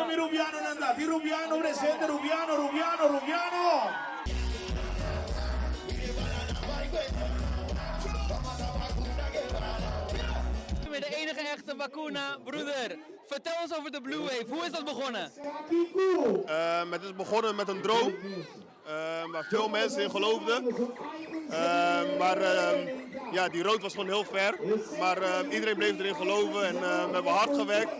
Mi Rubiano nan ta? Tin Rubiano presente, Rubiano, Rubiano, Rubiano! De enige echte Bacuna, broeder. Vertel ons over de Blue Wave. Hoe is dat begonnen? Het is begonnen met een droom waar veel mensen in geloofden. Maar ja, die road was gewoon heel ver. Maar iedereen bleef erin geloven en we hebben hard gewerkt.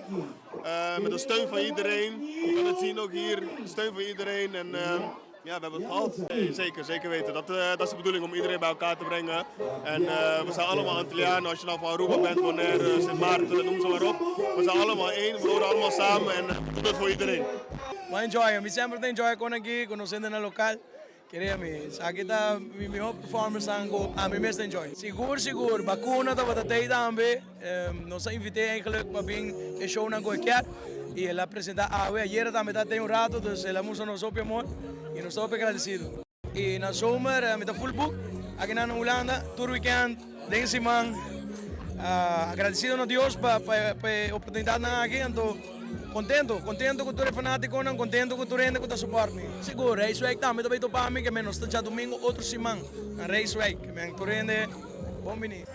Met de steun van iedereen. Je kan het zien ook hier, de steun van iedereen. En ja, we hebben het gehaald. Nee, zeker, zeker weten. Dat is de bedoeling om iedereen bij elkaar te brengen. En we zijn allemaal Antillianen. Als je nou van Aruba bent, Bonaire, Sint Maarten, noem ze maar op. We zijn allemaal één, we horen allemaal samen en we doen het voor iedereen. Mi a enjoy, mi semper ta enjoy con aki, conociendo na local. Kere mi, esaki ta mi miho performance cu ami mes ta enjoy. Sigur sigur, Bacuna tabata tey tambe, nos a invite eigenlijk pa bin e shownan cu e kier y el a presenta awe, ayera tambe ta tey un rato, dus el a mustra nos hopi amor y nos ta hopi agradecido. Y na zomer mi ta full book aki na Hulanda, tur weekend, den siman. Agradecido na Dios pa e oportunidadnan aki, anto contento, contento cu tur e fanaticonan, contento cu tur hende cu ta support mi. Sigur, Rijswijk tambe ta bay topa mi, ke men nos ta djadomingo otro siman na Rijswijk, ke men tur hende bon bini.